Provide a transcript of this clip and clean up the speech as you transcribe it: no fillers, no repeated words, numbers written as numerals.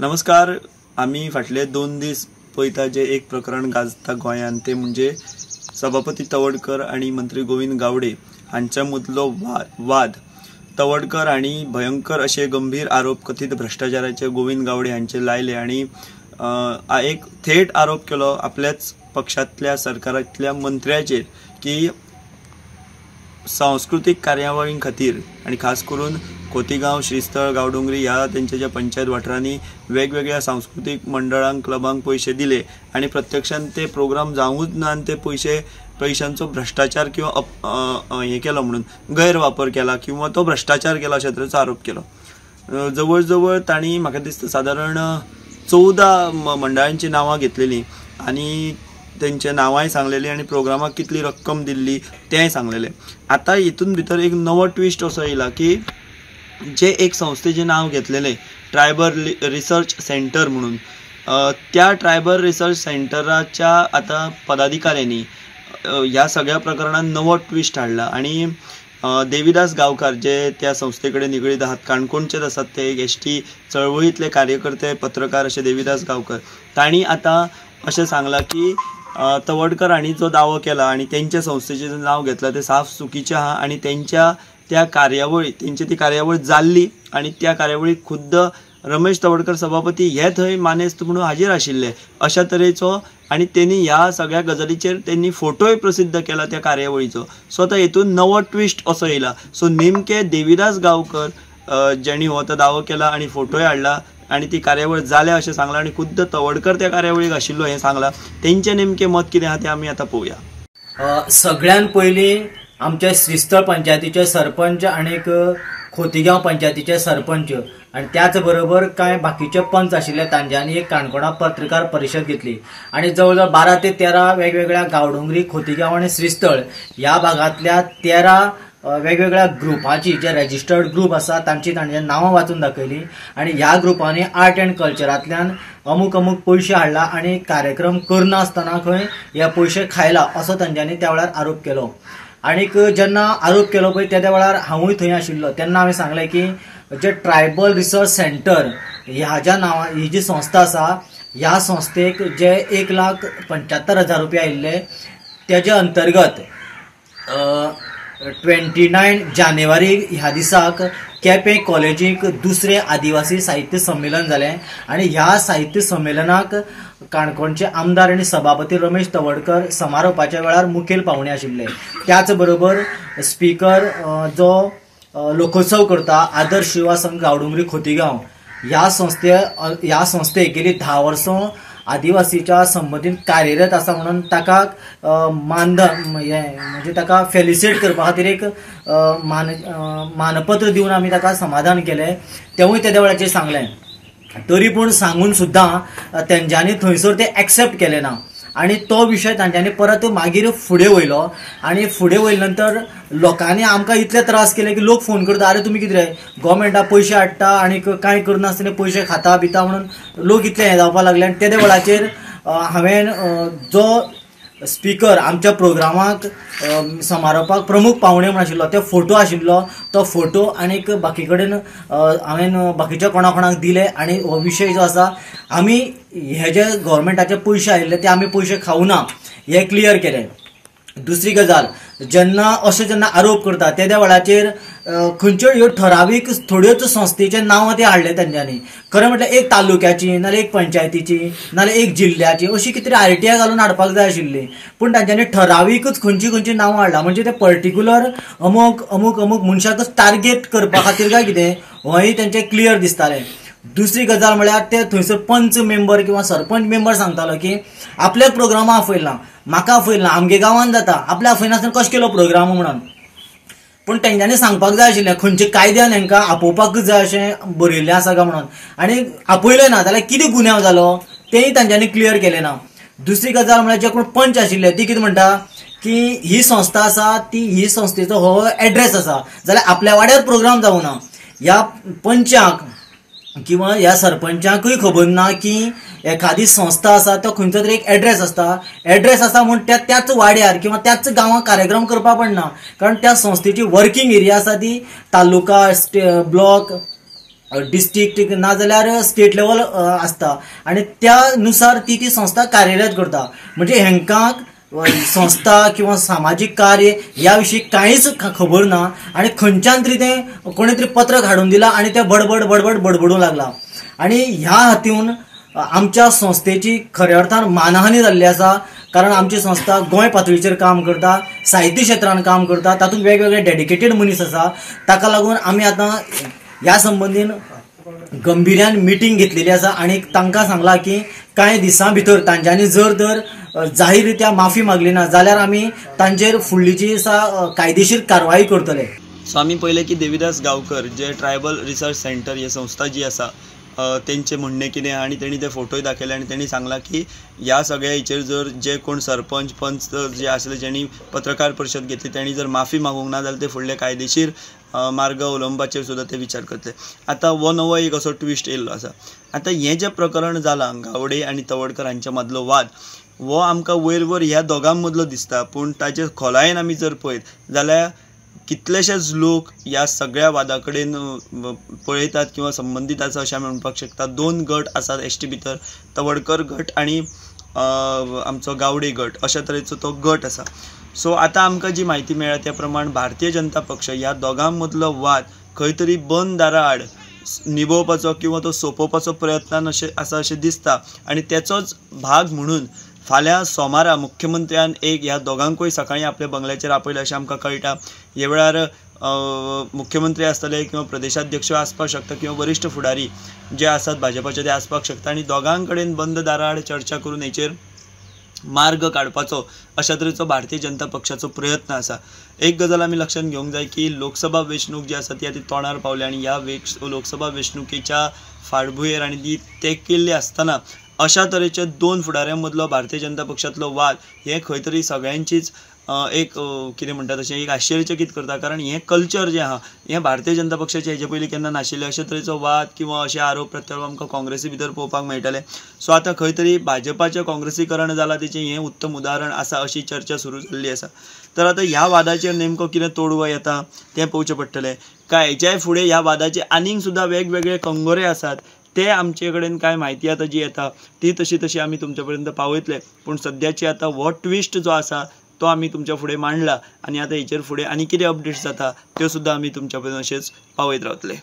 नमस्कार. आमी फाटले 2 दीस पळयता जे एक प्रकरण गाजता गोंयांत, ते म्हणजे सभापती तवडकर आनी मंत्री गोविंद गावडे हांच्या मदलो वाद. तवडकर हांणी भयंकर अशे गंभीर आरोप कथीत भ्रश्टाचाराचे गोविंद गावडे हांचे लायले आनी एक थेट आरोप केलो आपल्याच पक्षांतल्या सरकारांतल्या मंत्र्याचेर की सांस्कृतीक कार्यावळीं खातीर आनी खास करून खोतीगांव, श्रीस्थळ, गांवडोंगरी ह्या तेंच्या ज्या पंचायत वाठारांनी वेगवेगळ्या सांस्कृतीक मंडळांक, क्लबांक पयशे दिले आनी प्रत्यक्षान ते प्रोग्राम जावूंच ना आनी ते पयशांचो भ्रश्टाचार किंवा हें केलो म्हणून गैरवापर केला किंवा तो भ्रश्टाचार केला अशा तरेचो आरोप केलो. जवळ जवळ तांणी म्हाका दिसता सादारण 14 मंडळांची नांवां घेतलेलीं आनी तेंचे नांवांय सांगलेली आनी प्रोग्रामाक कितली रक्कम दिल्ली तेंय सांगलेलें. आतां हितून भितर एक नवो ट्विस्ट असो येयला की जे एक संस्थेचें नांव घेतलेलें ट्रायबल रिसर्च सेंटर म्हणून, त्या ट्रायबल रिसर्च सेंटराच्या आतां पदाधिकाऱ्यांनी ह्या सगळ्या प्रकरणान नवो ट्विस्ट हाडला आनी देवीदास गांवकार जे त्या संस्थे कडेन निगडीत आहात, काणकोणचेच आसात, ते एक एसटी चळवळींतले कार्यकर्ते, पत्रकार अशे देवीदास गांवकर, तांणी आतां अशें सांगलां की तवडकर हांणी जो दावो केला आनी तेंच्या संस्थेचें जें नांव घेतलां तें साफ चुकीचें आहा आनी तेंच्या त्या कार्यावळी, तेंची ती कार्यावळ जाल्ली आनी त्या कार्यावळीक खुद्द रमेश तवडकर सभापती हे थंय मानेस्त म्हणून हाजीर आशिल्ले अशा तरेचो आनी तेणी ह्या सगळ्या गजालीचेर तेंणी फोटोय प्रसिद्ध केला त्या कार्यावळीचो. सो आतां हेतून नवो ट्विस्ट असो येयला. सो नेमके देवीदास गांवकर जेणी हो आतां दावो केला आनी फोटोय हाडला आनी ती कार्यावळ जाल्या अशें सांगलां आनी खुद्द तवडकर त्या कार्यावळीक आशिल्लो हें सांगलां, तेंचें नेमकें मत कितें आहा तें आमी आतां पळोवया. सगळ्यान पयलीं आमचे श्रीस्थळ पंचायतीचे सरपंच आनीक खोतीगांव पंचायतीचे सरपंच आनी त्याच बरोबर कांय बाकीचे पंच आशिल्ले तांच्यांनी एक काणकोणा पत्रकार परिशद घेतली आनी जवळ जवळ 12 ते 13 वेगवेगळ्या गांवडोंगरी, खोतीगांव आनी श्रीस्थळ ह्या भागांतल्या 13 वेगवेगळ्या ग्रुपाची जे रजिस्टर्ड ग्रुप आसा तांची तांची नांवां वाचून दाखयली आनी ह्या ग्रुपांनी आर्ट अँड कल्चरांतल्यान अमूक अमूक पयशे हाडला आनी कार्यक्रम करनासतना खंय हे पयशे खायला असो तांच्यांनी त्या वेळार आरोप केलो. आनीक जेन्ना आरोप केलो पळय त्या वेळार हांवूय थंय आशिल्लो तेन्ना हांवें सांगलें की जे ट्रायबल रिसर्च सेंटर ह्या ज्या नांवा ही जी संस्था आसा ह्या संस्थेक जे 1,75,000 रुपया आयिल्ले तेजे अंतर्गत 29 जानेवारी ह्या दिसाक केपें कॉलेजीक दुसरें आदिवासी साहित्य संमेलन जालें आनी ह्या साहित्य संमेलनाक काणकोणचे आमदार आनी सभापती रमेश तवडकर समारोपाच्या वेळार मुखेल पाहुणे आशिल्ले. त्याच बरोबर स्पीकर जो लोकोत्सव करता आदर्श युवा संघ गांवडोंगरी खोतीगांव ह्या संस्थेक गेली 10 वर्सां आदिवासीच्या संबंदीत कार्यरत आसा म्हणून ताका मानधन म्हणजे ताका फेलिसिट करपा खातीर एक मानपत्र दिवन आमी ताका समाधान केलें तेवूय तेद्या वेळाचेर सांगलें. तरी पूण सांगून सुद्दां तेंच्यांनी थंयसर ते एक्सेप्ट केलें ना आनी तो विशय तांच्यांनी परत मागीर फुडें वयलो आनी फुडें वयले नंतर लोकांनी आमकां इतले त्रास केले की लोक फोन करता, अरे तुमी कितें गोवोरमेंटा पयशे हाडटा आनी कांय करनासतना पयशे खाता बिता म्हणून लोक इतले हें जावपाक लागले. आनी तेद्या वेळाचेर हांवें जो स्पीकर आमच्या प्रोग्रामाक समारोपाक प्रमुख पाहुणे म्हूण आशिल्लो ते फोटो आशिल्लो तो फोटो आनीक बाकी कडेन हांवें बाकीच्या कोणा कोणाक दिले आनी हो विशय जो आसा आमी हे जे गोवोरमेंटाचे पयशे आयिल्ले ते आमी पयशे खावना हे क्लियर केले. दुसरी गजाल, जेन्ना अशें जेन्ना आरोप करता तेद्या वेळाचेर खंयच्यो ह्यो ठरावीक थोड्योच संस्थेचे नांवां ते हाडले तेंच्यांनी. खरें म्हटल्यार एक तालुक्याची नाजाल्यार एक पंचायतीची नाजाल्यार एक जिल्ल्याची अशी कितें तरी आरटीआय घालून हाडपाक जाय आशिल्ली, पूण तांच्यांनी ठरावीकच खंयची खंयची नांवां हाडला म्हणजे ते पर्टिक्युलर अमूक अमूक अमूक मनशाकच टार्गेट करपा खातीर काय कितें हेंय तेंचें क्लियर दिसतालें. दुसरी गजाल म्हळ्यार ते थंयसर पंच मेंबर किंवा सरपंच मेंबर सांगतालो की आपल्याक प्रोग्रामा आपयला, म्हाका आपयला, आमगे गांवान जाता, आपल्या आपयनासतना कशें केलो प्रोग्राम म्हणून. पूण तेंच्यांनी सांगपाक जाय आशिल्लें खंयच्या कायद्यान हेंकां आपोवपाकच जाय अशें बरयल्लें आसा काय म्हणून, आनी आपयलें ना जाल्यार कितें गुन्यांव जालो तेंय तांच्यांनी क्लियर केलें ना. दुसरी गजाल म्हळ्यार जे कोण पंच आशिल्ले ती कितें म्हणटा की ही संस्था आसा ती ही संस्थेचो हो एड्रेस आसा जाल्यार आपल्या वाड्यार प्रोग्राम जावना. ह्या पंचाक किंवा ह्या सरपंचाकूय खबर ना की एखादी संस्था आसा तो खंयचो तरी एक एड्रेस आसता, एड्रेस आसा म्हूण त्या त्याच वाड्यार किंवा त्याच गांवांत कार्यक्रम करपाक पडना, कारण त्या संस्थेची वर्किंग एरिया आसा ती तालुका, ब्लॉक, डिस्ट्रिक्ट नाजाल्यार स्टेट लेवल आसता आनी त्या नुसार ती ती संस्था कार्यरत करता. म्हणजे हेंकां संस्था किंवा सामाजीक कार्य ह्या विशीं कांयच खबर ना आनी खंयच्यान तरी तें कोणी तरी पत्रक हाडून दिलां आनी तें बडबड बडबड बडबडूंक लागलां. आनी ह्या हातून आमच्या संस्थेची खऱ्या अर्थान मानहानी जाल्ली आसा, कारण आमची संस्था गोंय पातळीचेर काम करता, साहित्य क्षेत्रान काम करता, तातूंत वेगवेगळे डेडिकेटेड मनीस आसा. ताका लागून आमी आतां ह्या संबंदीन गंभीर्यान मिटींग घेतलेली आसा आनी तांकां सांगलां की कांय दिसां भितर तांच्यांनी जर तर जाहीर रित्या माफी मागली ना जाल्यार आमी तांचेर फुडली जी आसा कायदेशीर कारवाई करतले. सो आमी पळयलें की देविदास गांवकर जे ट्रायबल रिसर्च सेंटर ही संस्था जी आसा तेंचें म्हणणें कितें आनी तेणी ते फोटोय दाखयले आनी तेणी सांगलां की ह्या सगळ्या हेचेर जर जे कोण सरपंच पंच जे आसले जेणी पत्रकार परिशद घेतली तेणी जर माफी मागूंक ना जाल्यार ते फुडले कायदेशीर मार्ग अवलंबाचेर सुद्दां ते विचार करतले. आतां हो नवो एक असो ट्विस्ट येयल्लो आसा. आतां हें जें प्रकरण जालां गावडे आनी तवडकर हांच्या मदलो वाद हो आमकां वयर वयर ह्या दोगां मदलो दिसता, पूण ताचे खोलायेन आमी जर पळयत जाल्यार कितलेशेच लोक ह्या सगळ्या वादा कडेन पळयतात किंवा संबंदीत आसा अशें आमी म्हणपाक शकता. दोन गट आसात एस टी भितर, तवडकर गट आनी आमचो गावडे गट, अशा तरेचो तो गट आसा. सो आतां आमकां जी म्हायती मेळ्ळ्या त्या प्रमाण भारतीय जनता पक्ष ह्या दोगां मदलो वाद खंय तरी बंद दारा आड निभोवपाचो किंवा तो सोंपोवपाचो प्रयत्नान अशें आसा अशें दिसता आनी तेचोच भाग म्हणून फाल्यां सोमारा मुख्यमंत्र्यान एक ह्या दोगांकूय सकाळीं आपल्या बंगल्याचेर आपयलें अशें आमकां कळटा. ह्या वेळार मुख्यमंत्री आसतले किंवा प्रदेशाध्यक्ष आसपाक शकता किंवा वरिश्ठ फुडारी जे आसात भाजपाचे ते आसपाक शकता आनी दोगां कडेन बंद दारा आड चर्चा करून हेचेर मार्ग काडपाचो अशा तरेचो भारतीय जनता पक्षाचो प्रयत्न आसा. एक गजाल आमी लक्षांत घेवंक जाय की लोकसभा वेंचणूक जी आसा ती आतां तोंडार पावल्या आनी ह्या लोकसभा वेंचणुकेच्या फाटभुंयेर आनी ती तेंकिल्ली आसतना अशा तरेचे दोन फुडाऱ्यां मदलो भारतीय जनता पक्षांतलो वाद हे खंय तरी सगळ्यांचीच एक कितें म्हणटा तशें एक आश्चर्यचकीत करता, कारण हें कल्चर जें आहा हें भारतीय जनता पक्षाचें हेजे पयलीं केन्ना नाशिल्लें. अशे तरेचो वाद किंवा अशे आरोप प्रत्यारोप आमकां काँग्रेसी भितर पळोवपाक मेळटले. सो आतां खंय तरी भाजपाचें काँग्रेसीकरण जालां तेचें हें उत्तम उदाहरण आसा अशी चर्चा सुरू जाल्ली आसा. तर आतां ह्या वादाचेर नेमको कितें तोडवो येता तें पळोवचें पडटलें. काय हेच्याय फुडें ह्या वादाचे आनीक सुद्दां वेगवेगळे कंगोरे आसात ते आमचे कडेन कांय म्हायती आतां जी येता ती तशी तशी आमी तुमच्या पर्यंत पावयतले. पूण सद्याची आतां हो ट्विस्ट जो आसा तो आमी तुमच्या फुडें मांडला आनी आतां हेचेर फुडें आनी कितें अपडेट्स जाता त्यो सुद्दां आमी तुमच्या पर्यंत अशेंच पावयत रावतले.